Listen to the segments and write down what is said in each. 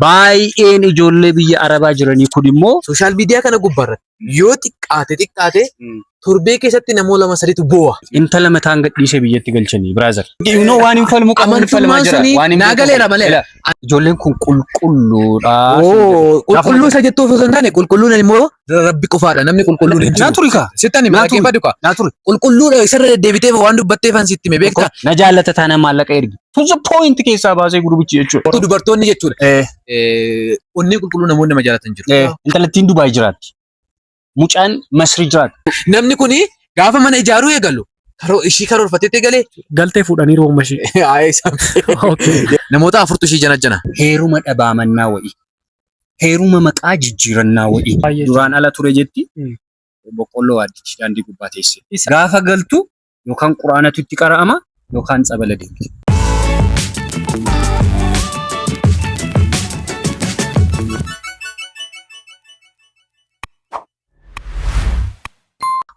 Baay'een ijoollee biyya Arabaa jiranii kun immoo Social media kana gubbaarratti yoo xiqqaate xiqqaate torbee keessatti namoota lama sadiitu boo'a. Intala mataan gadhiisee biyyatti galchanii brother. You know waan hin falmu qabu hin falmaa Amantummaan jira. suni Waan hin naa beeku galeera qabu. malee. Ila, Ijoolleen kun qulqulluudha. Oo, qulqulluu isa jettuuf osoo hin taane qulqulluun immoo rabbi qofaadha. Namni qulqulluun hin Naa jiru. turi kaa. Sittan hima Naa turi. dhaggeeffadhu kaa. Naa turi. Qulqulluudha isarra deddeebitee waan dubbatteef an sitti hime beektaa? Na jaallata taanaan maallaqa ergi. To the point keessaa baasee gurbichi jechuudha. Dubartoonni jechuudha. Onnee qulqulluu namoonni nama jaalatan jiru. Intalattiin Dubaay jiraatti. Mucaan Masri jiraatti. Namni kuni gaafa mana ijaaruu eegalu karoo ishii karoorfatee eegalee Galtee fuudhaniiru amma ishee. Ayee isaan. Namoota afurtu ishii jana jana. Heeruma dhabaamannaa wa'ii. Heeruma maqaa jijjiirannaa wa'ii. Baay'ee. Duraan ala ture jetti. Boqqolloo waaddichi daandii gubbaa teesse. Gaafa galtu yookaan quraanatu itti qara'ama yookaan tsabala deemti.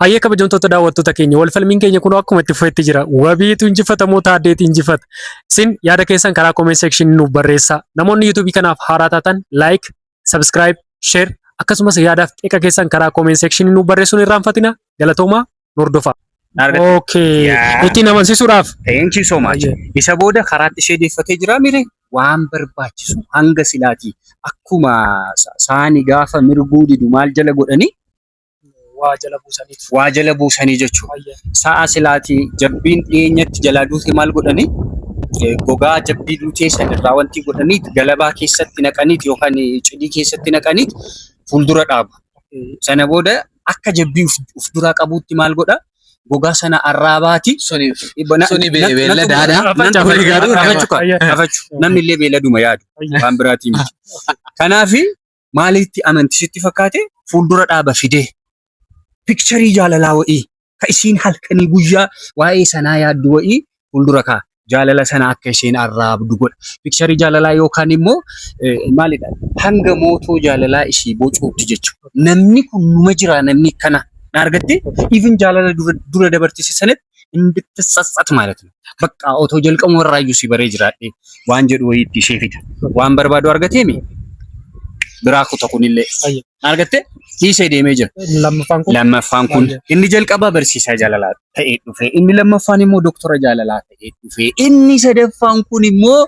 Hayyee kabajamtoota daawwattoota keenya wal falmiin keenya kun akkuma itti fufetti jira. Wabiitu injifata moo Taaddeetu injifata? Isin yaada keessan karaa comment section nuuf barreessaa. Namoonni YouTube kanaaf haaraa taatan like, subscribe, share akkasumas yaadaaf qeeqa keessan karaa comment section nuuf barreessuun hin irraanfatina. Galatoomaa nu hordofaa. Argatte. Okay. Yaa. Ittiin amansiisuudhaaf. Thank you so much. Baay'ee. Isa booda karaatti ishee deeffatee jira mire waan barbaachisu hanga silaatii akkuma saani gaafa mirguu didu maal jala godhanii Waa jala buusaniitu. waa jala buusanii jechuudha. Baay'ee. Sa'a silaatii jabbiin dhiyeenyatti jalaa duute maal godhanii gogaa jabbii duutee sanirraa wanti godhanii galabaa keessatti naqaniit yookaan cidii keessatti naqaniit fuuldura dhaabu. Sana booda akka jabbii uf duraa qabuutti maal godha? Gogaa sana arraabaati. Suni suni beelladaadha. Afachu. Namni illee beelladuma yaadu. Waan biraatii miti. Kanaafi maalitti amanti sitti fakkaate fuuldura dhaaba fidee pikcharii jaalalaa wa'ii ka isiin halkanii guyyaa waa'ee sanaa yaaddu wa'ii fuuldura kaa jaalala sana akka isheen arraabdu godha. Pikcharii jaalalaa yookaan immoo maalidha hanga mootoo jaalalaa ishii bocuutti jechuudha. Namni kun numa jira namni kana na argatte even jaalala dura dabartise sanatti እንድትጸጸት ማለት ነው። በቃ otoo jalqabuma irraayyuu si baree jiraadhe waan jedhu wayiitti ishee fida. Waan barbaadu argateemi biraa kuta kunillee. Argatte dhiisee deemee jira. Lammaffaan kun. Lammaffaan kun inni jalqabaa barsiisaa jaalalaa ta'ee dhufe. Inni lammaffaan immoo doktora jaalalaa ta'ee dhufe. Inni sadaffaan kun immoo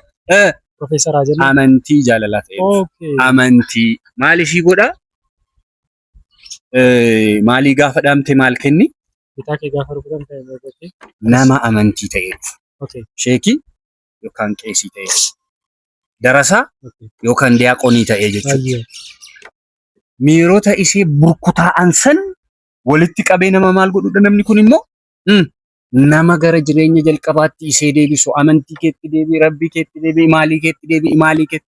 Profeesaraa jenna. amantii jaalalaa ta'ee dhufe. Amantii maal ishii godha? Maalii gaafa dhaamte maal kenni? Bitaa kee gaafa rukutan ta'e mirga Nama amantii ta'ee dhufa. Sheekii yookaan qeesii ta'ee dhufa. Darasaa yookaan diyaaqonii ta'ee jechuudha. Miirota ishee burkutaa'an san walitti qabee nama maal godhudha namni kun immoo nama gara jireenya jalqabaatti ishee deebisu amantii keetti deebi'i, rabbii keetti deebi'i, maalii keetti deebi'i, maalii keetti.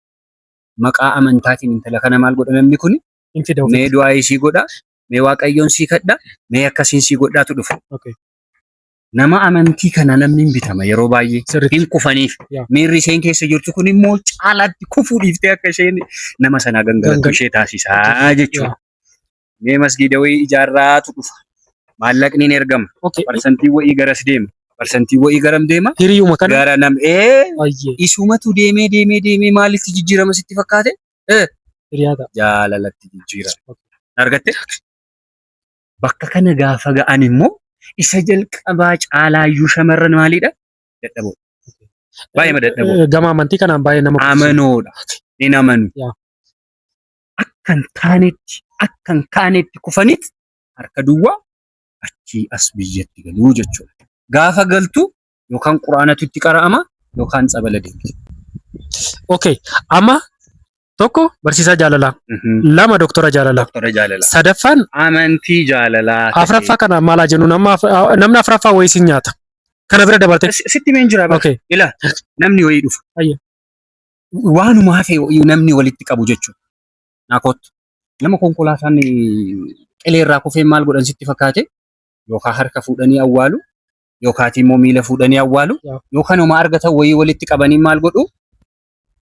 Maqaa amantaatiin intala kana maal godha namni kun? Hin fida Mee du'aa ishii godha, mee waaqayyoon sii kadha, mee akkasiin sii godhaatu dhufa. Nama amantii kana namni hin bitama yeroo baay'ee. Hin kufaniif. Miirri isheen keessa jirtu kun immoo caalaatti kufuu dhiiftee akka isheen nama sanaa gangalattu ishee taasisaa jechuudha. Mee masgiida wayii ijaarraatu dhufa. Maallaqni hin ergama. Parsantii wayii garas deema. Parsantii wayii garam deema? Hiriyuma kana. Gara nam ee isumatu deemee deemee deemee maalitti jijjiirama sitti fakkaate? Hiriyaa ta'a. Jaalalatti jijjiirama. Argatte? Bakka kana gaafa ga'an immoo isa jalqabaa caalaayyuu shamarran maalidha? Dadhaboo. Baay'ee dadhaboo. Gama amantii kanaan baay'ee nama kuffisa. Amanoodha. Hin amanu. Akka hin taanetti akka hin kaanetti kufanit harka duwwaa achii as biyyatti galuu jechuudha. Gaafa galtu yookaan quraanatu itti qara'ama yookaan tsabala deemti. Okay. Amma tokko barsiisaa jaalalaa, lama doktora jaalalaa, Doktora jaalalaa. sadaffaan Amantii jaalalaa. ta'e. Afraffaa kana maal haa jennu nama namni afraffaa wayii sin nyaata. Kana bira dabarte. Sitti meen jira bara. Ila namni wayii dhufa. Waanuma hafe namni walitti qabu jechuudha. Naa kottu. Nama konkolaataan qileerraa kufee maal godhan sitti fakkaate? Yookaan harka fuudhanii awwaalu, yookaan immoo miila fuudhanii awwaalu, yookaan homaa argatan wayii walitti qabanii maal godhu?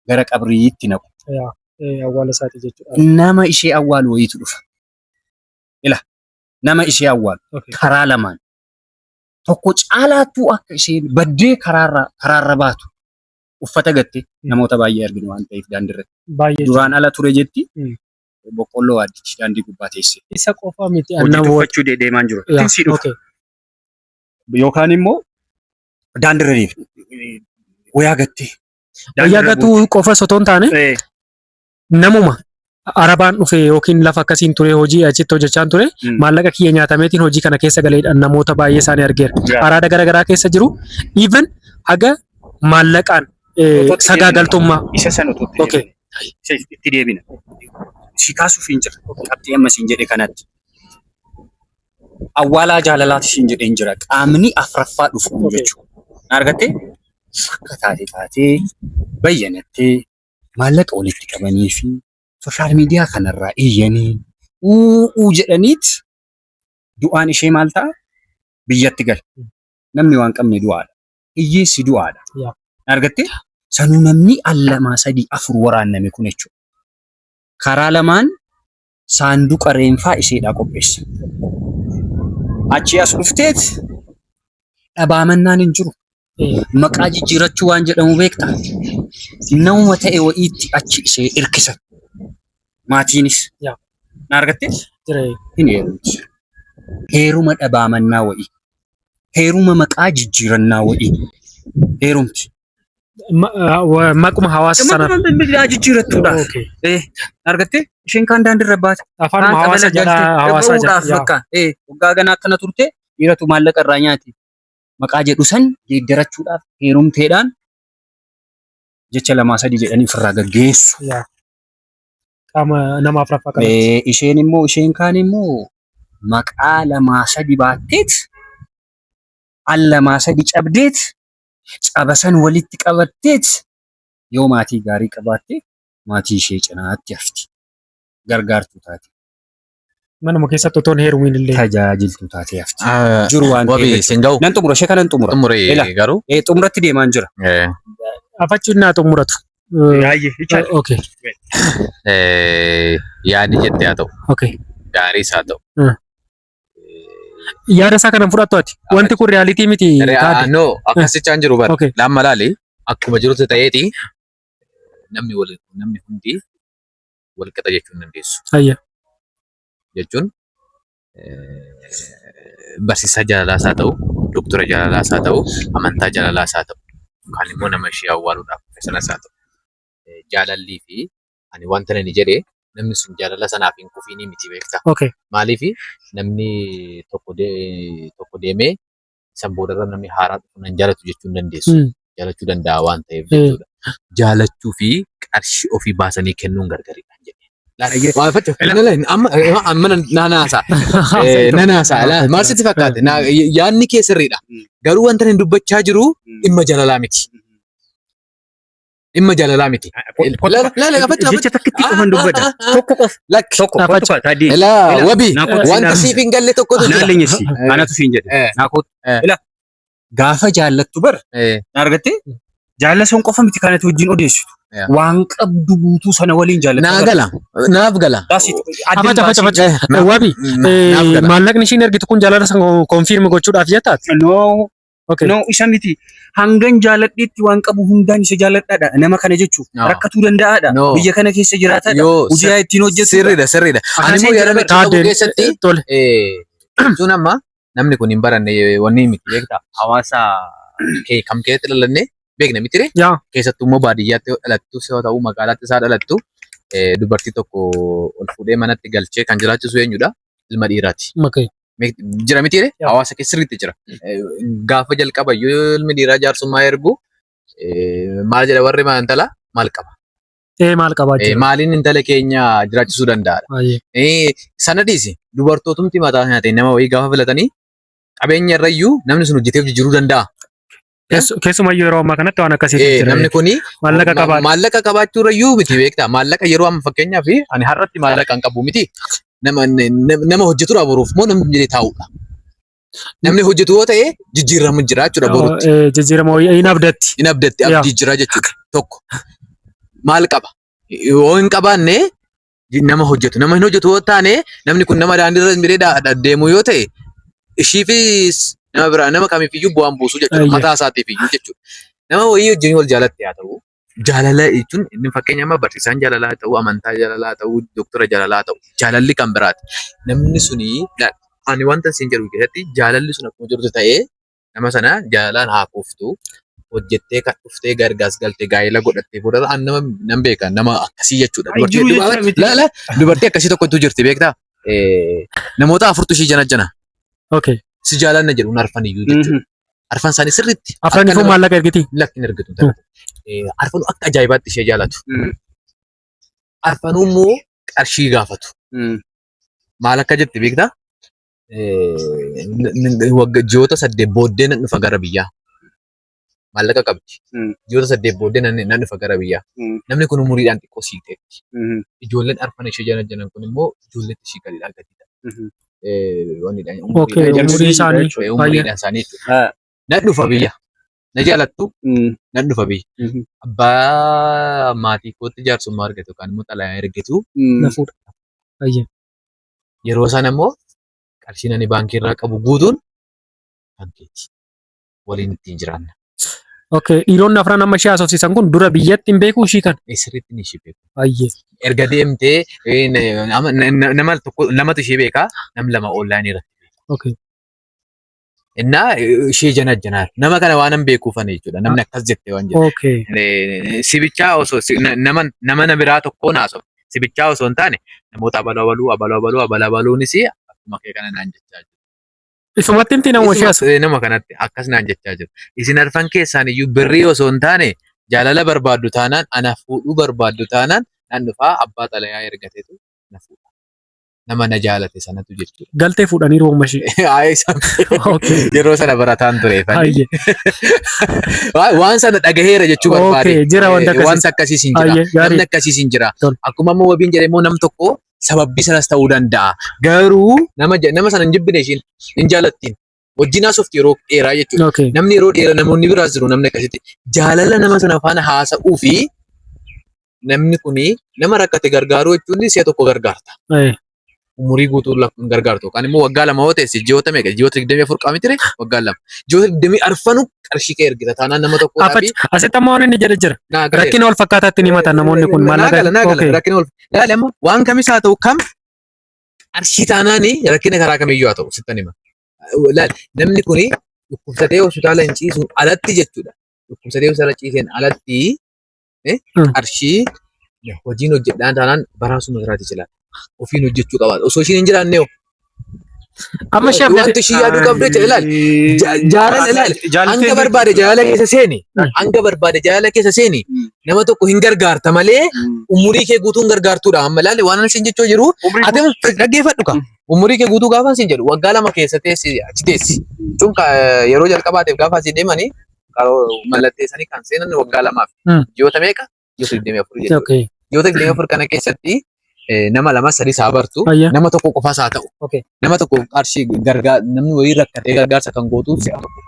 Gara qabriitti naqu. Awwaala isaati jechuudha. Nama ishee awwaalu wayiitu dhufa. Ila nama ishee awwaalu karaa lamaan. Tokko caalaattuu akka isheen baddee karaarra baatu. Uffata gatte namoota baay'ee arginu waan ta'eef daandii irratti. Baay'ee. Duraan ala ture jetti. Boqqolloo waaddichi daandii gubbaa teesse. Isa qofa miti. Hojii tuffachuu deemaan jiru. Ittiin sii dhufa. Yookaan immoo daandii irra deemti. Wayaa gattee. Wayyaa gatuu qofa osoo hin taane namuma Arabaan dhufe yookiin lafa akkasiin ture hojii achitti hojjechaan ture maallaqa kiyya nyaatameetiin hojii kana keessa galeedhaan namoota baay'ee isaanii argeera. Araada gara garaa keessa jiru even haga maallaqaan sagaagaltummaa. Isa sana otoo itti deebine. Isa itti deebina. Si kaasuuf hin jira. Qabxii amma siin jedhe kanatti. Awwaalaa jaalalaati siin jedheen jira. Qaamni afraffaa dhufu jechuudha. Na argattee? Akka taate taatee bayyanattee maallaqa walitti qabanii fi social media kanarraa iyyanii uuu jedhaniit du'aan ishee maal ta'a? Biyyatti gala. Namni waan qabne du'aadha. Hiyyeessi du'aadha. Argattee? Sanuu namni al lamaa sadii afur waraanname kun jechuudha. Karaa lamaan saanduqa reenfaa isheedhaa qopheessa. Achii as dhufteet dhabaamannaan hin jiru. Maqaa jijjiirachuu waan jedhamu beektaa? Namuma ta'e wa'iitti achi ishee irkisan. Maatiinis. Na argattee? Jira. Hin heerumti. Heeruma dhabaamannaa wa'ii. Heeruma maqaa jijjiirannaa wa'ii. Heerumti. Maquma hawaasa sanaa. Maqaa jijjiirrattuudhaaf. Argattee? Isheen kaan daandiirra baate. Afaanuma hawaasa jalaa hawaasaa Bahuudhaaf jala. bakka. Waggaa ganaa akkana turte dhiiratu maallaqa irraa nyaate. Maqaa jedhu san geeddarachuudhaaf heerumteedhaan jecha lamaa sadii jedhanii ofirraa gaggeessu. Qaama nama afuraffaa kanatti. Isheen immoo isheen kaan immoo maqaa lamaa sadi baatteet al lamaa sadi cabdeet caba san walitti qabatteet yoo maatii gaarii qabaatte maatii ishee cinaatti hafti. Gargaartuu taate. Manuma keessatti otoo hin heerumiin illee. Tajaajiltuu taatee hafti. Jiru waan Wabii ta'eef. sin ga'u. Nan xumura ishee kanan xumura. Xumure Ela. garuu. Xumuratti deemaan jira. Afachuun naa xumuratu. Yaayyee. Okay. Yaadi jette haa ta'u. Okay. Gaariis haa ta'u. Yaada isaa kana fudhattu ati. Wanti kun reality miti. Taate. No, akkasichaan jiru bara. Okay. Lamma laali akkuma jirutti ta'eeti namni wal namni hundi wal qixa jechuu hin dandeessu. Jechuun barsiisaa jaalalaas haa ta'u, doktora jaalalaas haa ta'u, amantaa jaalalaas haa ta'u, yookaan immoo nama ishee awwaaluudhaaf dhufe sanas haa ta'u. Jaalallii fi ani wanta nani jedhe namni sun jaalala sanaaf hin kufiinii miti beektaa. Maaliif namni tokko tokko deemee san boodarra namni haaraa dhufu nan jaalatu jechuu hin dandeessu. Jaalachuu danda'a waan ta'eef jechuudha. Jaalachuu fi qarshii ofii baasanii kennuun gargaridha jedhe. Amma amma naanaasaa. Nanaasaa. Maal sitti fakkaate? Yaadni kee sirriidha. Garuu wanta ani dubbachaa jiru dhimma jaalalaa miti. Dhimma jaalalaa miti. Laala laala afachuu Jecha takkitti qofan dubbata. Tokko qofa. Lakki. Tokko Afachuu. kottu taadii. Ilaa Ila, wabii naa kottu wanta siin siif hin galle tokkotu Naan jira. leenyessi. Anatu siin jedhe. Naa kottu. Ila gaafa jaallattu bar na argattee jaalala sun qofa miti kanatti wajjin odeessitu. Waan qabdu guutuu sana waliin jaallatta. Naa gala. Naaf gala. Afacha afacha afacha. Wabi Naaf gala. maallaqni ishiin ergitu kun jaalala sana confirm gochuudhaaf jettaati. No, Okay. no isa miti. Hangan jaaladheetti waan qabu hundaan isa jaaladhaadha. Nama kana jechuuf No. rakkatuu danda'aadha. No. Biyya kana keessa jiraataadha. Yoo Hojii ittiin hojjetu. Sirriidha sirriidha. Ani immoo yaada qabu Taaddeen keessatti tole. jechuun amma namni kun hin baranne wanni miti beektaa hawaasa kee kam keessatti dhalanne beekna miti ree keessattuu immoo baadiyyaatti yoo dhalattu yoo ta'u magaalaatti isaa dhalattu dubartii tokko ol fuudhee manatti galchee kan jiraachisu eenyudha ilma dhiiraati. Jira miti ree hawaasa keessa sirriitti jira. Gaafa jalqaba yoo ilmi dhiiraa jaarsummaa ergu maal jedha warri intala maal qaba? Maal qabaa jira? Maaliin intala keenya jiraachisuu danda'aadha. Sana dhiisi dubartootumti mataa nyaatee nama wayii gaafa filatanii qabeenya irrayyuu namni sun hojjetee jijjiiruu danda'a. Keessumayyuu yeroo ammaa kanatti waan akkasiitu jira. Namni kuni Maallaqa qabaata. Maallaqa qabaachuu irrayyuu miti beektaa. Maallaqa yeroo amma fakkeenyaaf ani har'atti maallaqa hin qabu miti. Nama nama hojjetudha boruuf moo namni jedhee taa'udha. Namni hojjetu yoo ta'e jijjiiramu jira jechuudha borutti. Jijjiirama wayii hin abdatti. Hin abdatti abdii jira jechuudha. Tokko maal qaba? Yoo hin qabaanne nama hojjetu. Nama hin hojjetu yoo taane namni kun nama daandiirra miree deemu yoo ta'e ishiifis nama biraa nama kamiifiyyuu bu'aan buusu jechuudha. Mataa isaatiif iyyuu jechuudha. Nama wayii wajjin wal jaalatte haa ta'u. Jaalala jechuun inni fakkeenya amma barsiisaan jaalalaa haa ta'u, amantaa jaalalaa haa ta'u, doktora jaalalaa haa ta'u. Jaalalli kan biraati. Namni suni ani wanta isin jedhu keessatti jaalalli sun akkuma jirutti ta'ee nama sana jaalalaan haa kuuftu. Hojjettee kan dhuftee gargaas galtee gaa'ela godhattee booda an nama nan beeka nama akkasii jechuudha. Ay, jiru jechuudha miti. Laala dubartii akkasii tokkotu jirti beektaa? Namoota afurtu ishii jana jana Okay. si jaalanna jedhu arfan iyyuu jechuudha. Arfan isaanii sirriitti. Afran akka ifuu nama- maallaqa ergiti. Lakki hin ergitu. Arfanuu akka ajaa'ibaatti ishee jaalatu. Arfanuu immoo qarshii gaafatu. Maal akka jette beektaa? Ji'oota 8 booddee nan dhufa gara biyyaa. Maallaqa qabdi. Ji'oota 8 booddee nan dhufa gara biyyaa. Namni kun umuriidhaan xiqqoo siiqxeetti. Ijoolleen arfan ishee jala jiran kun immoo ijoolleetti ishii gadiidha gadiidha. Okay, umurii isaanii. Umuriidhaan isaanii jechuudha. Nan dhufa biyya. Na jaalattu nan dhufa biyya. Abbaa maatii kootti jaarsummaa argatu yookaan immoo xalayaa ergitu. Na fuudha. Baay'ee. Yeroo sana immoo qarshiin ani baankii irraa qabu guutuun kan keeti. Waliin ittiin jiraanna. Okay, dhiironni afran amma ishee haasofsiisan kun dura biyyatti hin beekuu ishii kana. Sirriitti ni ishee beeku. Baay'ee. Erga deemtee nama tokko lamatu ishee beekaa nam lama onlaayinii irratti. Okay. Innaa ishee jana janaa nama kana waan hin beekuufani jechuudha. Namni akkas jette waan jedhu. Okay. Sibichaa osoo nama nama na biraa tokkoon haasofne. Sibichaa osoo hin taane namoota abaluu abaluu abaluu abaluu abaluu abaluunis akkuma kee kana naan jechaa jiru. Isumatti himti nama ishee haasofne. Nama kanatti akkas naan jechaa jiru. Isin arfan keessaan iyyuu birrii osoo hin taane jaalala barbaaddu taanaan ana fuudhuu barbaaddu taanaan nan dhufaa abbaa xalayaa ergateetu na fuudha. Nama na jaalate sanatu jechuudha. Galtee fuudhaniiru amma ishee. Ayee isaan Okay. yeroo sana barataan ture. Hayyee. Waan sana dhagaheera jechuu barbaade. Okay, jira wanta akkasii. Wanta akkasiis hin jira. Hayyee, gaarii. Namni akkasiis hin jira. Tole. Akkuma amma wabiin jedhe immoo nam tokko sababbii sanas ta'uu danda'a. Garuu nama sana hin jibbine ishiin hin jaalattiin. Wajjin haasofti yeroo dheeraa jechuudha. Okay. Namni yeroo dheeraa namoonni biraas jiru namni akkasitti jaalala nama sana faana haasa'uu fi namni kuni nama rakkate gargaaruu jechuun si'a tokko gargaarta. Umurii guutuu hin gargaartu. Yookaan immoo waggaa 2 yoo teesse ji'oota meeqa? Ji'oota 24 qaama miti waggaa 2. Ji'oota 24 qarshii kee ergita. Taanaan nama tokko Afachi asitti ammoo waan inni jedhe jira. Naa galeera. Rakkina wal fakkaataatti ni himatan namoonni kun Naa maallaqa. gala naa gala Okay. rakkina wal laali amma waan kamis haa ta'u kam qarshii taanaan rakkina karaa kamiyyuu haa ta'u sittan hima. Laali namni kuni dhukkubsatee hospitaala hin ciisuun alatti jechuudha. Dhukkubsatee hospitaala ciiseen alatti qarshii hojiin hojjedhaan taanaan baraasuma irraati jira. Ofiin hojjechuu qaba. Osoo ishiin hin jiraanne hoo? Amma ishee Wanti ishii yaaduu qabdu jecha ilaali. Jaalala ilaali. Hanga barbaade jaalala keessa seeni. Hanga barbaade jaalala keessa seeni. Nama tokko hin gargaarta malee umurii kee guutuu hin gargaartuudha. Amma ilaali waan ani siin jechuu jiru. Ati dhaggeeffadhu ka. Umurii kee guutuu gaafa siin jedhu waggaa 2 keessa teessi achi teessi. Jechuun yeroo jalqabaatiif gaafa asii deemanii mallatteessanii kan seenan waggaa 2f. Ji'oota meeqa? Ji'oota 24 jechuudha. Okay. Ji'oota 24 kana keessatti nama lama sadis haa bartu. Ayya. Nama tokko qofaas haa ta'u. Okay. Nama tokko qarshii gargaar namni wayii rakkatee gargaarsa kan gootuuf si'a tokko.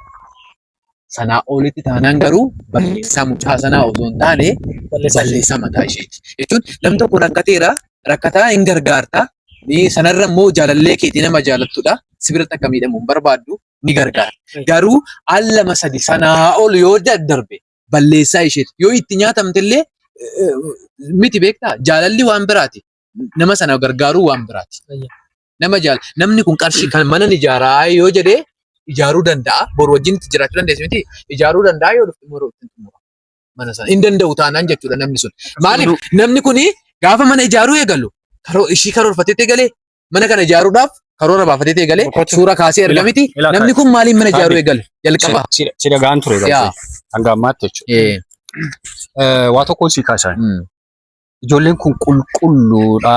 Sanaa olitti taanaan garuu balleessaa mucaa sanaa osoo hin taane balleessaa mataa isheeti. Jechuun namni tokko rakkateera rakkataa hin gargaarta. Sanarra immoo jaalallee keetii nama jaalattudha. Si biratti akka miidhamu hin barbaaddu ni gargaara. Garuu al lama sadi sanaa ol yoo daddarbe balleessaa isheeti. Yoo itti nyaatamte illee miti beektaa jaalalli waan biraati. Nama sana gargaaruu waan biraati. Nama jaal namni kun qarshii kan mana ijaaraa yoo jedhee ijaaruu danda'a. Boru wajjin itti jiraachuu dandeessi miti. Ijaaruu danda'a yoo dhufte immoo ittiin xumura. Mana sana hin danda'u taanaan jechuudha namni sun. Maaliif namni kuni gaafa mana ijaaruu eegalu ishii karoorfatee eegalee mana kana ijaaruudhaaf karoora baafatee eegalee suura kaasee erga miti. Namni kun maaliif mana ijaaruu eegale jalqaba. Si dhagaan ture hanga ammaatti jechuudha. Waa tokkoon si kaasaa. Ijoolleen kun qulqulluudha.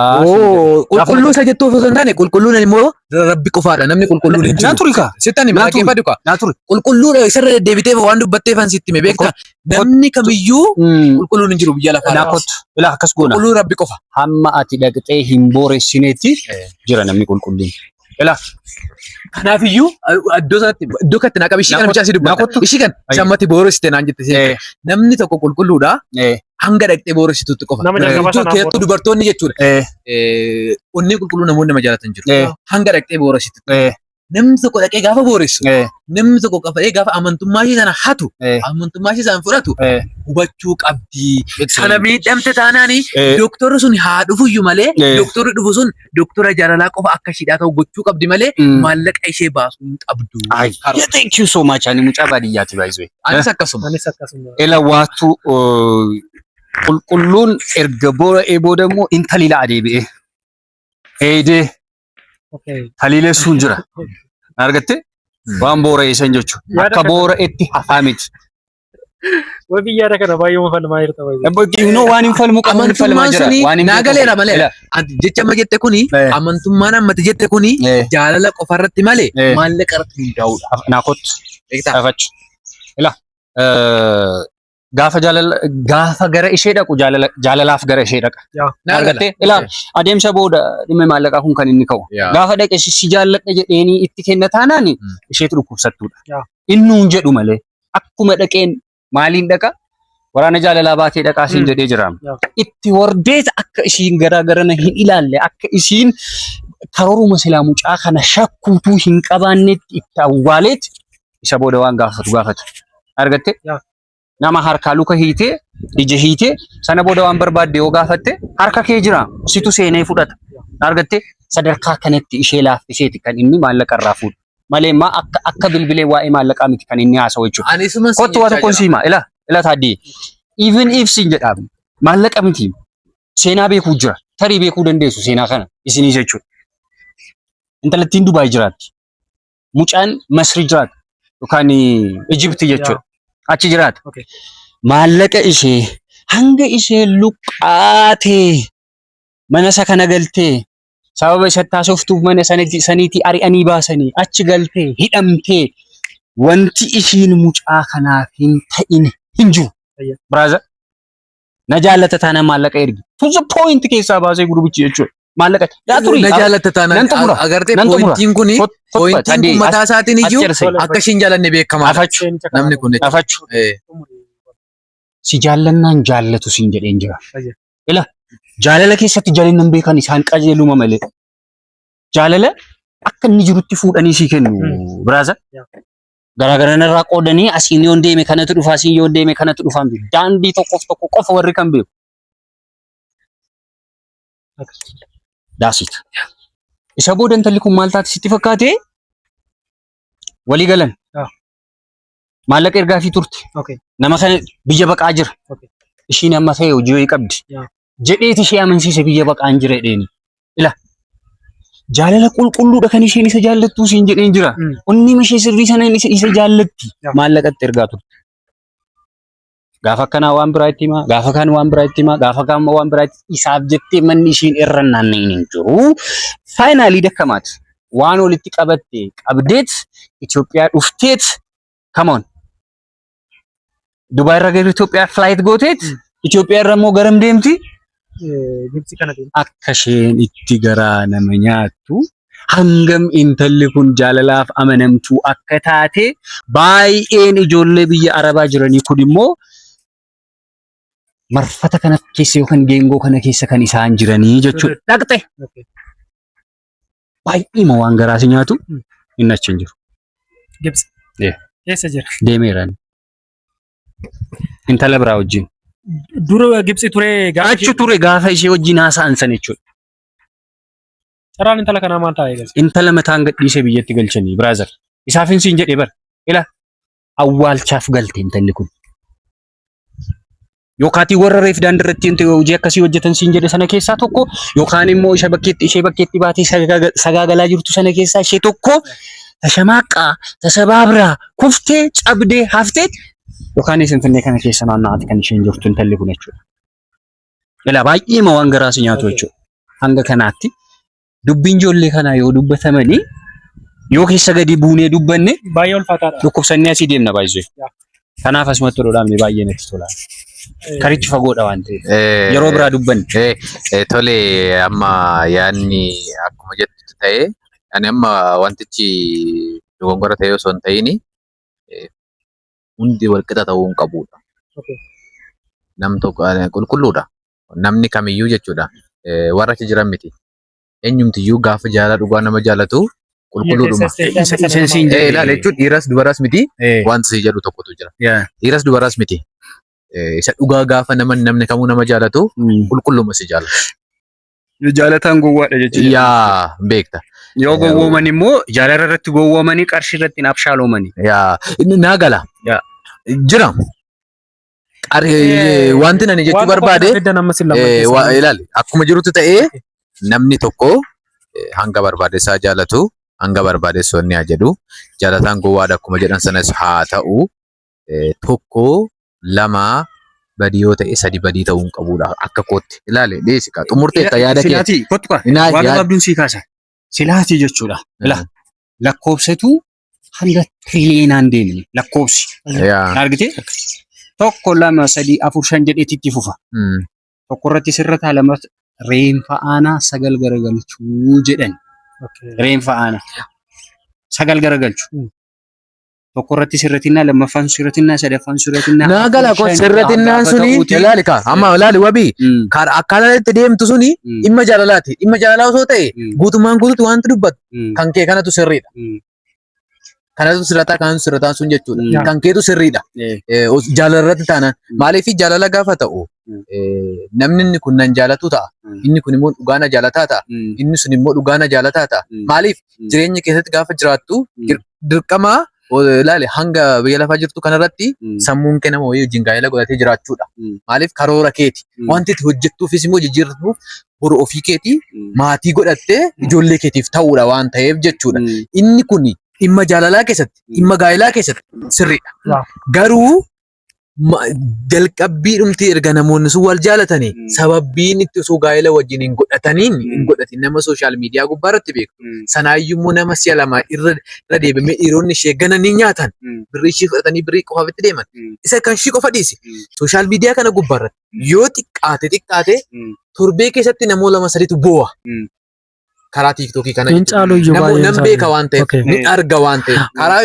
Qulqulluu isa jettuu osoo hin taane qulqulluun immoo rabbi qofaadha. Namni qulqulluun hin jiru. Naa turi kaa. Sittan hima Naa turi. dhaggeeffadhu kaa. Naa turi. Qulqulluudha isarra deddeebitee waan dubbatteef an sitti hime beektaa. Namni kamiyyuu qulqulluun hin jiru biyya lafaa Naa irratti. kottu. Ilaa akkas goona. Qulqulluun rabbi qofa. Hamma ati dhaqxee hin booressineetti jira namni qulqulluun. Ilaa. Kanaafiyyuu iddoo sanatti iddoo kanatti naa qabi ishii kana bichaa si dubbata. Ishii kana sammatti booressite naan jette si. Namni tokko qulqulluudha hanga dhaqxee booressitutti qofa. Nama jalqaba sanaa Keessattuu dubartoonni jechuudha. Onnee qulqulluu namoonni nama jaalatan jiru. Hanga dhaqxee booressitutti. Namni tokko dhaqee gaafa booressu, namni tokko qafa'ee gaafa amantummaa ishee sana hatu, amantummaa ishee sana fudhatu hubachuu qabdi. Sana miidhamte taanaani doktorri sun haa dhufuyyuu malee, doktorri dhufu sun doktora jaalalaa qofa akka isheedhaa ta'u gochuu qabdi malee maallaqa ishee baasuu hin qabdu. Yeah, thank you so much. Ani mucaa baadiyyaati baay'isee. Anis akkasuma. Anis akkasuma. Ela waatu qulqulluun erga boora'ee booda immoo intali la'a deebi'ee. Eedee taliileessuun jira. Argatte? Waan boora'ee san jechuudha. Yaada Akka kana- boora'etti hafaa miti. Wabii, yaada kana baay'ee falmaa jirta baay'ee. Innoo waan hin falmu qabu hin falmaa Amantummaan jira. suni Waan hin naa beeku galeera qabu. malee. Ila, Ati jecha amma jette kuni, amantummaan ammati jette kuni jaalala qofa irratti malee maallaqa irratti hundaa'uudha. Naa kottu. Beektaa? Afachu. Ila gaafa jaalala gaafa gara ishee dhaqu jaalala jaalalaaf gara ishee dhaqa. Naa gala. Argattee? Ila adeemsa booda dhimma maallaqaa kun kan inni ka'u. Gaafa dhaqe si jaalladha jedheenii itti kenna taanaan isheetu dhukkubsattuudha. Inni hin jedhu malee akkuma dhaqeen maaliin dhaqa? Waraana jaalalaa baatee dhaqaa siin jedhee jira. Itti hordeet akka ishiin garaa garana hin ilaalle, akka ishiin karooruma silaa mucaa kana shakkuutuu hin qabaannetti itti awwaaleet isa booda waan gaafatu gaafatu. Argatte? Nama harkaa luka hiitee ija hiitee sana booda waan barbaadde yoo gaafatte harka kee jira, situ seenee fudhata. Argatte? Sadarkaa kanatti ishee laaffiseeti kan inni maallaqa irraa fuudhu. Malee maa akka bilbilee waa'ee maallaqaa miti kan inni haasa'u jechuudha. Ani isuman siin Kottu waa jechaa tokkoon jira. siima. Ila ila taaddee. Even if siin jedhamu maallaqa miti, seenaa beekuu jira. Tarii beekuu dandeessu seenaa kana isinii jechuudha. Intalattiin Dubaay jiraatti. Mucaan Masri jiraata. Yookaan Ijipti jechuudha. Achi jiraata. Maallaqa ishee hanga ishee luqqaatee mana isa kana galtee, sababa isatti haasoftuuf mana saniitii ari'anii baasanii achi galtee hidhamtee, wanti ishiin mucaa kanaaf hin ta'in hin jiru. Brother, na jaallata taanaan maallaqa ergi. To the point keessaa baasee gurbichi jechuudha. Maallaqa. Yaa turii. Na jaalatta taanaan Nan xumura. agartee Nan xumura. pointiin kuni pointiin kun mataa isaatiin iyyuu akka ishiin jaalanne beekamaadha. Afachu. Seenicha kana Namni kun jechuudha. Afachu. Xumuri. Si jaallannaan jaallatu siin jedheen jira. Ila jaalala keessatti jallinnan beekan isaan qajeeluma malee. Jaalala akka inni jirutti fuudhanii sii kennu brother. Garaagaran irraa qoodanii asiin yoon deeme kanatu dhufa, asiin yoon deeme kanatu dhufa hin beeku. Daandii tokkoof tokko qofa warri kan beeku. Daasiit. Isa booda intalli kun maal taate sitti fakkaate? Walii galan. Maallaqa ergaafii turte. Nama kana biyya baqaa jira. Ishiin amma ta'e hojii wayii qabdi. Jedheeti ishee amansiise, biyya baqaan jira jedheeni. Ila jaalala qulqulluudha kan isheen isa jaallattuu siin jedheen jira. Onni ishee sirrii sana isa jaallatti. Maallaqatti ergaa turte. Gaafa akkanaa waan biraa itti himaa, gaafa kaan waan biraa itti himaa, gaafa kaan waan biraa itti isaaf jettee manni ishiin irra naanna'in hin jiru. Finally dakkamaati. Waan walitti qabatte qabdeet Itoophiyaa dhufteet, come on. Dubaay irra gara Itoophiyaa flight gooteet Itoophiyaa irra immoo garam deemti? Gibxi kana deemti. Akka isheen itti garaa nama nyaattu, hangam intalli kun jaalalaaf amanamtuu akka taate, baay'een ijoollee biyya Arabaa jiranii kun immoo marfata kana keessa yookaan geengoo kana keessa kan isaan jiranii jechuudha. Dhaqxe baay'eema waan garaa si nyaatu inni achi hin jiru. Gibxi. Yeah. Keessa jira. Deemeera inni. Intala biraa wajjin. Dura Gibxi ture gaafa Achi ture gaafa ishee wajjin haasa'an san jechuudha. Carraan intala kanaa maal taa'ee galche? Intala mataan gadhiisee biyyatti galchanii, brother. Isaafin siin jedhee bara. Ila awwaalchaaf galte intalli kun. Yookaatii warra reef daandii irratti hojii akkasii hojjetan siin jedhe sana keessaa tokko, yookaan immoo ishee bakkeetti ishee bakkeetti baatee sagaagalaa jirtu sana keessaa ishee tokko tashamaaqqaa tasabaabraa kuftee cabdee hafteet, yookaan Finfinnee kana keessa naanna'aati kan isheen jirtu intalli kun jechuudha. Ilaa baay'eema waan garaa si nyaatu jechuudha. Hanga kanaatti dubbiin ijoollee kanaa yoo dubbatamanii, yoo keessa gadi buunee dubbanne Baay'ee ulfaataadha. dhukkubsannee asii deemna baay'isee. Kanaaf asumatti odoo dhaabne baay'ee natti tola. Karichi fagoodha waan ta'eef. Yeroo biraa dubbanne. Tole, amma yaadni akkuma jettutti ta'ee, ani amma wantichi dogongora ta'ee osoo hin ta'in hundi walqixa ta'uu hin qabudha. Nam tokko qulqulluudha. Namni kamiyyuu jechuudha. Warra achi jiran miti. Eenyumtiyyuu gaafa jaalala dhugaa nama jaalatu Qulqulluudhuma. Isa siin Eh, jedhe. ilaali jechuun dhiiras dubaras miti wanti si jedhu tokkotu jira. Dhiiras dubaras miti. Isa dhugaa gaafa nama namni kamuu nama jaalatu qulqulluma si jaalata. Jaalataan gowwaadha jechuudha. Yaa beekta. Yoo gowwooman immoo jaalala irratti gowwoomanii qarshii irratti hin abshaaloomanii. Yaa inni naa gala. Yaa. Jira. Wanti ani jechuu barbaade Feddan amma sin lama keessaa. Ilaali akkuma jirutti ta'ee namni tokko hanga barbaade isaa jaalatu, hanga barbaade sonni haa jedhu, jaalataan gowwaadha akkuma jedhan sanas haa ta'u, tokko lama badii yoo ta'e sadi badii ta'uu hin qabudha akka kootti. Ilaali dhiisi kaa xumurteetta yaada kee. Silaatii kottu kaa. Inaa Waan gabaabduun sii kaasa. Silaatii jechuudha. Ila lakkoofsatu hanga tiriliyoonaan deemne lakkoofsi. Argite? Tokko, lama, sadii, afur, shan jedheetti itti fufa. Tokko irratti sirrataa, lama reenfa aanaa sagal garagalchuu jedhan. Reenfa aanaa sagal garagalchu. Tokko irratti sirratinnaa, lammaffaan sirratinnaa, sadaffaan sirratinnaa. Naa gala afur, ko shan, sirratinnaan gaafa suni ta'uuti. ilaali kaa amma ilaali wabii akkaataa itti deemtu suni dhimma jaalalaati. Dhimma jaalalaa osoo ta'e guutummaan guutuutti wanti dubbatu kan kee kanatu sirriidha. Kanatu sirrataa, kanatu sirrataa sun jechuudha. Kan keetu sirriidha. Jaalala irratti taanaan maaliif jaalala gaafa ta'u namni inni kun nan jaalatu ta'a. Inni kun immoo dhugaa na jaalataa ta'a. Inni sun immoo dhugaa na jaalataa ta'a. Maaliif jireenya keessatti gaafa jiraattu dirqama ilaali hanga biyya lafaa jirtu kanarratti sammuun kee nama wayii wajjin gaa'ela godhatee jiraachuudha. Maaliif karoora keeti. Wanti itti hojjettuufis immoo jijjiirtuuf boru ofii keetii maatii godhattee ijoollee keetiif ta'uudha waan ta'eef jechuudha. Inni kun dhimma jaalalaa keessatti, dhimma gaa'elaa keessatti sirriidha. Garuu jalqabbii dhumti erga namoonni sun wal jaalatanii sababbiin itti osoo gaa'ela wajjin hin godhataniin hin godhatin nama social media gubbaa irratti beeku. Sanaayyuu immoo nama si'a lama irra irra deebimee dhiironni ishee gananii nyaatan birrii ishee fudhatanii birrii qofaaf itti deeman. Isa kan ishee qofa dhiisi. Social media kana gubbaa irratti yoo xiqqaate xiqqaate torbee keessatti namoota lama sadiitu boo'a. Karaa TikTokii kana Hin jechuudha. caalu iyyuu baay'een Nan isaanii. beeka waan ta'eef, ni arga waan ta'eef, karaa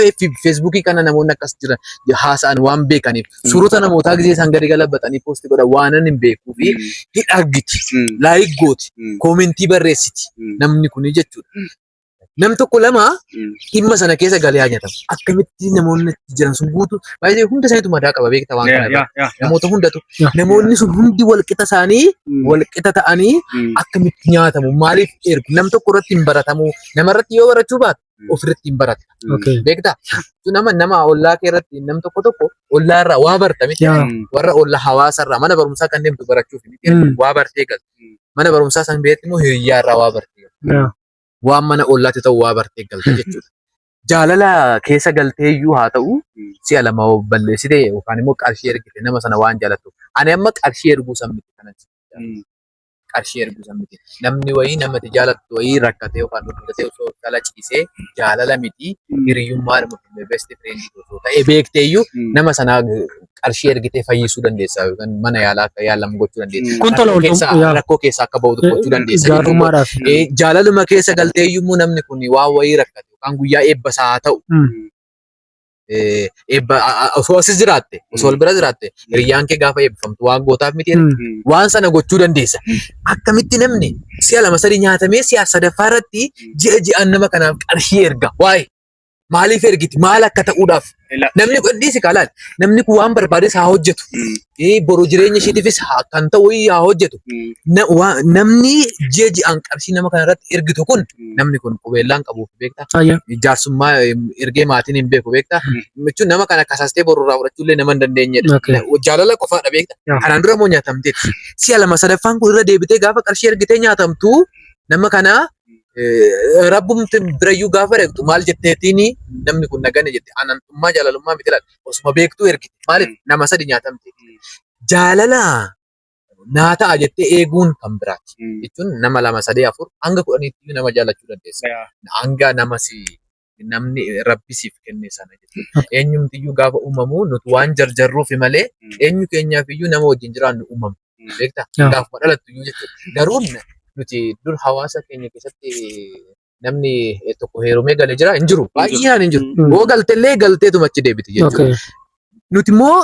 Facebookii kana namoonni akkas jiran haasa'an waan beekaniif, suurota namootaa gisee isaan gadi galabatanii post godhan waan hin beekuu fi hin argiti, like gooti, commentii barreessiti namni kuni jechuudha. Nam tokko lama dhimma sana keessa galee haa nyaatamu. Akkamitti namoonni achi jiran sun guutuu baay'ee hunda isaaniitu madaa qaba beekta waan kana irraa. Namoota hundatu. Namoonni sun hundi walqixa isaanii walqixa ta'anii akkamitti nyaatamu, maaliif ergu, nam tokko irratti hin baratamu, nama irratti yoo barachuu baate ofirratti hin barata. Beektaa? Nama nama ollaa kee irratti nam tokko tokko ollaa irraa waa barta miti. Warra ollaa hawaasa irraa mana barumsaa kan deemtu barachuuf miti. Waa bartee galta. Mana barumsaa san beekti immoo hiriyyaa irraa waa bartee galta. Waan mana ollaatti ta'u waa bartee galta jechuudha. Jaalala keessa galtee iyyuu haa ta'u si'a lama balleessite yookaan immoo qarshii ergite nama sana waan jaalattu. Ani amma qarshii erguu san miti kanan qarshii erguu san miti. Namni wayii namati jaalattu wayii rakkatee yookaan dhukkubsatee osoo dhala ciisee jaalala miti hiriyyummaadhuma best friend osoo ta'ee beektee iyyuu nama sanaa qarshii ergitee fayyisuu dandeessa yookaan mana yaalaa akka yaalamu gochuu dandeessa. Kun tola Rakkoo keessaa ooltummaa. rakkoo keessaa akka bahutu gochuu dandeessa jechuudha. Gaarummaadhaaf. Jaalaluma keessa galtee iyyuu immoo namni kun waan wayii rakkate yookaan guyyaa eebba isaa haa ta'u eebba osoo asis jiraatte, osoo wal bira jiraatte, hiriyyaan kee gaafa eebbifamtu waan gootaaf miti waan sana gochuu dandeessa. Akkamitti namni si'a lama sadii nyaatamee si'a sadaffaa irratti ji'a ji'aan nama kanaaf qarshii erga? Waa'ee maaliif ergiti? Maal akka ta'uudhaaf? Namni kun dhiisi kaa laal. Namni kun waan barbaades haa hojjetu. Boru jireenya isheetiifis kan ta'u haa hojjetu. Namni ji'a ji'aan qarshii nama kana irratti ergitu kun namni kun qubeellaan qabuuf beektaa? Jaarsummaa ergee maatiin hin beeku beektaa? Jechuun nama kana kasaastee boru irraa fudhachuu illee nama hin dandeenyedha. Jaalala qofaadha beektaa? Kanaan dura immoo nyaatamteetti. Si'a lama sadaffaan kun irra deebitee gaafa qarshii ergitee nyaatamtu nama kana rabbumti birayyuu gaafa dhaqxu maal jetteetiin namni kun nagane jette anantummaa jaalalummaa miti laal osuma beektuu ergite maaliif nama sadi nyaatamte. Jaalala naa ta'a jettee eeguun kan biraati jechuun nama lama sadii afur hanga 10tti nama jaalachuu dandeessa. Hanga nama si namni rabbi siif kenne sana jechuudha. Eenyumtiyyuu gaafa uumamu nuti waan jarjarruufi malee eenyu keenyaaf iyyuu nama wajjin jiraannu uumamu. Beektaa? Gaafuma dhalattu iyyuu jechuudha. Garuu nuti dur hawaasa keenya keessatti namni tokko heerumee galee jira hin jiru. Baay'inaan hin jiru. Yoo galtellee galteetuma achi deebiti jechuudha. Nuti immoo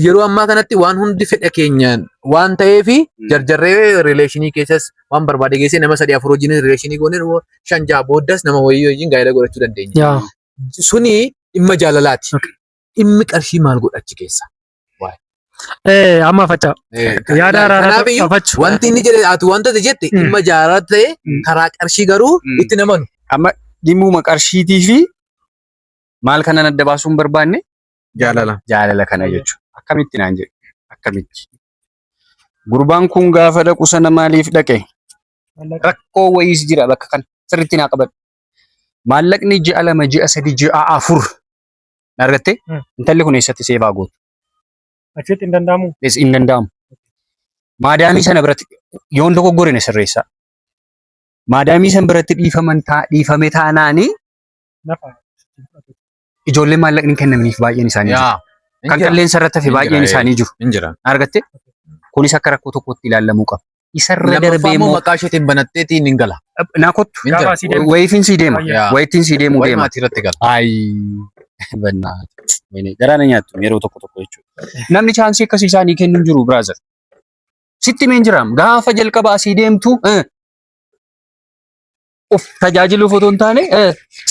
Yeroo ammaa kanatti waan hundi fedha keenyaan waan ta'eef jarjarree relationii keessas waan barbaade geessee nama sadii afur wajjin relationii goonee shan jaha booddas nama wayii wajjin gaa'ela godhachuu dandeenya. Suni dhimma jaalalaati. Dhimmi qarshii maal godha achi keessa? Amma facha. Yaada araaraa Kanaaf iyyuu fachu. wanti inni jedhe ati wanta ati jette dhimma jaalalaa ta'e karaa qarshii garuu itti namanu. Amma dhimmuma qarshiitii fi maal kanan adda baasuu hin barbaanne? Jaalala. Jaalala kana jechuudha. Akkamitti naan jedhe? Akkamitti? Gurbaan kun gaafa dhaqu sana maaliif dhaqe? Rakkoo wayiis jira bakka kana. Sirriitti naa qabadhu. Maallaqni ji'a 2, ji'a 3, ji'a 4 na argattee? Intalli kun eessatti save gootu? Achitti hin danda'amu. Hin danda'amu. Maadaamii sana biratti yoon dogoggore na sirreessaa. Maadaamii sana biratti dhiifaman dhiifame taanaanii Nafa. ijoolleen maallaqni hin kennaminiif baay'een isaanii jiru. Kan qilleensa irratti hafe Hin baay'een jira, isaanii jiru. Hin jira. Argatte? Kunis akka rakkoo tokkotti ilaalamuu qaba. Isarra Lammaffaa darbee immoo immoo maqaa isheetiin banatteetiin hin gala. Naa kottu. Hin jira. Gaafa asii deemtu. Wayiifin sii deema. Wayittiin sii deemuu Wayi deema. maatii irratti gala. Ayi. Bannaa. Wayne garaa na nyaattu yeroo tokko tokko jechuudha. Namni chanceii akkasii isaanii kennu hin jiru, brother. Sitti himeen jiraam. Gaafa jalqaba asii deemtu of tajaajiluuf otoo hin taane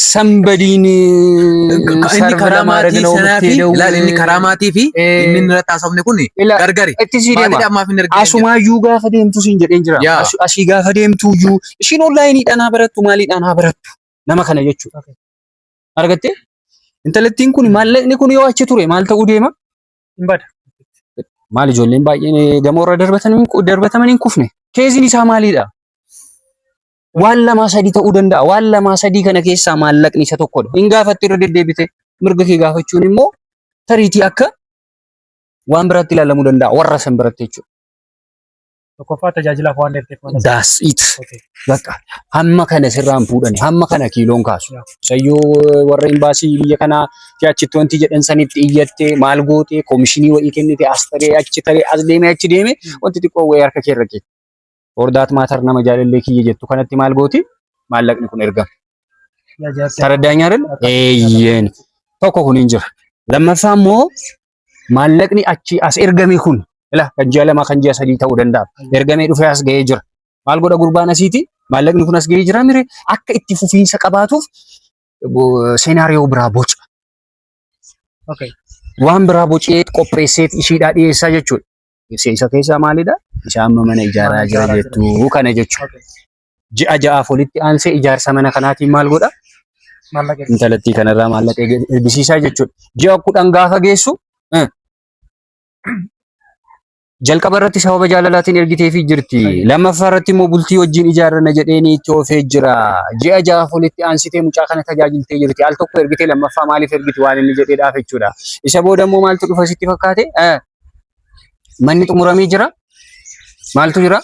somebodyn Inni karaa maatii sanaa fi ilaali, inni karaa maatii fi inni inni irratti haasofne kun gargari. Itti sii deema. Maatiidhaaf maaf hin ergine? Asumaayyuu gaafa deemtu siin jedheen jira. Asii gaafa deemtu iyyuu ishiin onlineiidhaan haa barattu, maaliidhaan haa barattu nama kana jechuudha. Argattee? Intalattiin kun maallaqni kun yoo achi ture maal ta'uu deema? Hin bada. Maal, ijoolleen baay'een gamoo irra darbatamanii hin kufne. Caseiin isaa maalidha? Waan lamaa sadii ta'uu danda'a. Waan lamaa sadii kana keessaa maallaqni isa tokkodha. Hin gaafatti irra deddeebite, mirga kee gaafachuun immoo tariitii akka waan biraatti ilaalamuu danda'a warra san biratti jechuudha. Tokkoffaa tajaajilaaf waan deemteef mana sana. That's it. Bakka hamma kana sirraan fuudhani, hamma kana kiiloon kaasu. Isayyoo warra imbaasii biyya kanaa fi achitti wanti jedhan sanitti iyyattee, maal gootee, koomishinii wayii kennite, as taree achi taree, as deemee achi deemee wanti xiqqoo wayii harka kee irra keessa. For that matter, nama jaalallee kiyya jettu kanatti maal gooti? Maallaqni kun ergama. Yaa jaarsa. Taraddaanya አይደል? Eeyyeen. Tokko kun hin jira. Lammaffaa immoo maallaqni achi as ergame kun ila kan ji'a 2, kan ji'a 3 ta'uu danda'a. Ergamee dhufee as ga'ee jira. Maal godha gurbaan asiiti? Maallaqni kun as ga'ee jira mire, akka itti fufiinsa qabaatuuf scenario biraa boca. Waan biraa bocee qopheessee ishiidhaa dhiyeessaa jechuudha. Isa keessaa maalidha? Isa amma mana ijaaraa Mana jira ijaaraa jettu kana jechuudha. Ji'a 6f walitti aansee ijaarsa mana kanaatiin maal godha? Maallaqa erga. Intalattii kanarraa maallaqa ergisiisaa jechuudha. Ji'a 10 gaafa geessu jalqaba irratti sababa jaalalaatiin ergiteefii jirti. Lammaffaa irratti immoo bultii wajjin ijaarranna jedheenii itti oofee jira. Ji'a 6f walitti aansitee mucaa kana tajaajiltee jirti. Al tokko ergitee lammaffaa maaliif ergiti waan inni jedheedhaaf jechuudha. Isa booda immoo maaltu dhufa sitti fakkaate? Manni xumuramee jira. Maaltu jira?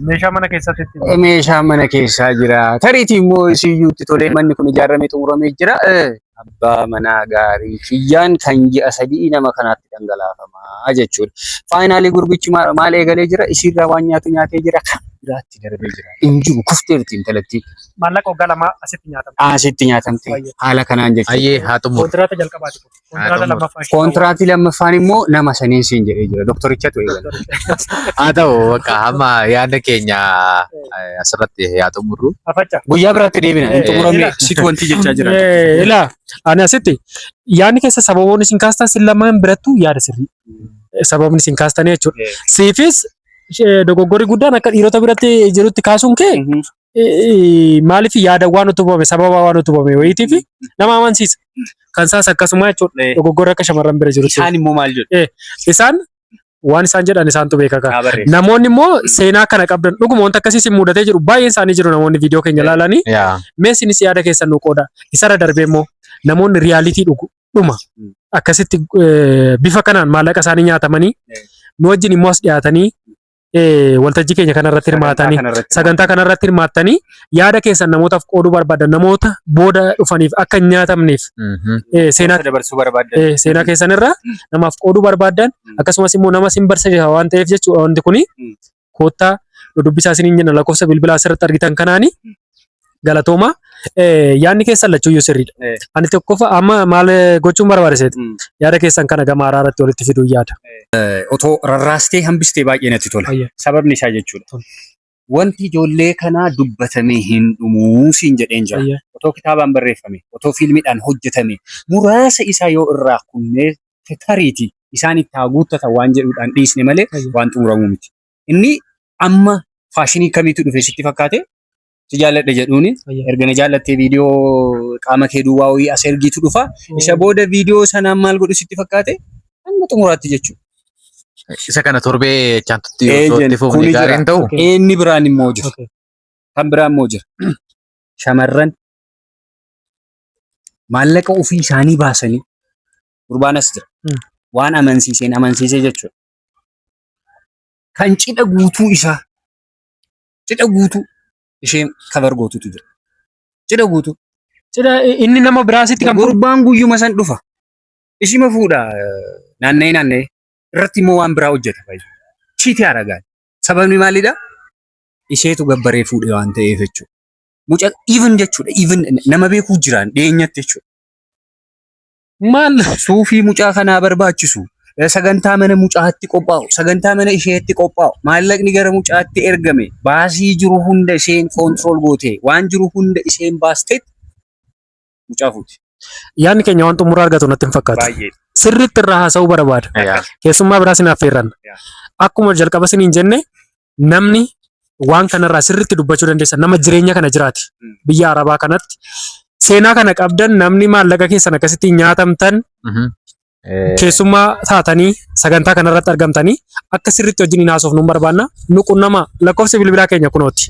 Meeshaa mana keessatti ittiin. Meeshaa mana keessaa jira. Tariitii immoo isiyyuu itti tolee manni kun ijaaramee xumuramee jira. Abbaa manaa gaarii kiyyaan kan ji'a 3 nama kanaatti dhangalaafamaa jechuudha. Finally gurbichi maal eegalee jira? Isiirraa waan nyaatu nyaatee jira. Kan biraatti darbee jira. Hin jiru, kufteerti intalattii. Maallaqa waggaa 2 asitti nyaatama. Asitti nyaatamte haala kanaan jechuudha. Ayyee, haa xumuru. Kontiraata jalqabaati kun. Kontiraata xumuru. lammaffaa. Koontiraatii lammaffaan immoo nama saniin siin jedhee jira. Doktorichatu eegala. Haa ta'u, bakka hamma yaada keenya asirratti haa xumurru. Afacha. Guyyaa biraatti deebina. Hin xumuramne Ila. situ wanti jechaa jira. Ilaa, ani asitti yaadni keessa sababoonni isin kaastan sin lamaan birattuu yaada sirrii. Sababni isin kaastanii jechuudha. Siifis dogoggorri guddaan akka dhiirota biratti jirutti kaasuun kee maaliif yaada waan utubame, sababa waan utubame wayiitiif nama amansiisa. Kan isaas akkasuma jechuudha. Dogoggorri akka shamarran bira jirutti. Isaan immoo maal jedhu? Isaan waan isaan jedhan isaantu beeka kaa. Haa barreessu. Namoonni immoo seenaa kana qabdan, dhuguma wanta akkasii isin mudatee jiru baay'een isaanii jiru, namoonni viidiyoo keenya ilaalanii. Mee isinis yaada keessan nu qooda. Isarra darbee immoo namoonni reality dhugu dhuma akkasitti bifa kanaan maallaqa isaanii nyaatamanii nu wajjin immoo as dhiyaatanii waltajjii keenya kanarratti hirmaatanii, sagantaa kanarratti hirmaattanii yaada keessan namootaaf qooduu barbaadan, namoota booda dhufaniif akka hin nyaatamneef seenaa dabarsuu barbaadan. Seenaa keessan irraa namaaf qooduu barbaadan, akkasumas immoo nama sin barsiisa waan ta'eef jechuudha wanti kuni, koottaa nu dubbisaa isiniin jenna. Lakkoofsa bilbilaa asirratti argitan kanaani Galatooma. Yaadni keessan lachuuyyuu sirriidha. Ani tokkoffaa amma maal gochuun barbaade seeti? Yaada keessan kana gama araaratti walitti fiduu yaada. Otoo rarraastee hambistee baay'ee natti tola. Sababni isaa jechuudha. Wanti ijoollee kanaa dubbatamee hin dhumuu siin jedheen jira. Otoo kitaabaan barreeffame, otoo fiilmiidhaan hojjetame, muraasa isaa yoo irraa kunnee tariiti isaan itti haa guuttatan waan jedhuudhaan dhiisne malee waan xumuramuu miti. Inni amma faashinii kamiitu dhufe sitti fakkaate? Si jaalladha jedhuuni erga na jaallattee viidiyoo qaama kee duwwaa wayii as ergiitu dhufa. Isa booda viidiyoo sanaan maal godhu sitti fakkaate? Hanga xumuraatti jechuudha. Isa kana torbee chaantutti osoo Eejen, itti fufne kuni jira. gaariin ta'u. Inni biraan immoo jira. Kan biraan immoo jira. Shamarran maallaqa ofii isaanii baasanii gurbaan as jira. Waan amansiiseen amansiisee jechuudha. Kan cidha guutuu isaa cidha guutuu isheen kabar gootutu jira. Cidha guutuu. Cidha inni nama biraasitti kan fuudhu. Gurbaan guyyuma san dhufa. Ishima fuudha naanna'ee naanna'ee irratti immoo waan biraa hojjeta. Chiitii aragaan. Sababni maalidha? Isheetu gabbaree fuudhe waan ta'eef jechuudha. Mucaa even jechuudha. Even nama beekuu jiraan dhiyeenyatti jechuudha. Maal? Suufii mucaa kanaa barbaachisu, sagantaa mana mucaatti qophaa'u, sagantaa mana isheetti qophaa'u, maallaqni gara mucaatti ergame, baasii jiru hunda isheen control goote, waan jiru hunda isheen baasteet mucaa fuuti. Yaadni keenya waan xumura argatu natti hin fakkaatu. Baay'ee. Sirriitti irraa haasa'uu barbaada. Keessummaa biraas hin affeerranna. Akkuma jalqaba isiniin jenne namni waan kanarraa sirriitti dubbachuu dandeessa nama jireenya kana jiraati. Biyya Arabaa kanatti seenaa kana qabdan namni maallaqa keessan akkasitti nyaatamtan keessummaa taatanii sagantaa kanarratti argamtanii akka sirriitti wajjin hin haasofnu hin barbaanna. Nu qunnamaa lakkoofsi bilbilaa keenya kunooti.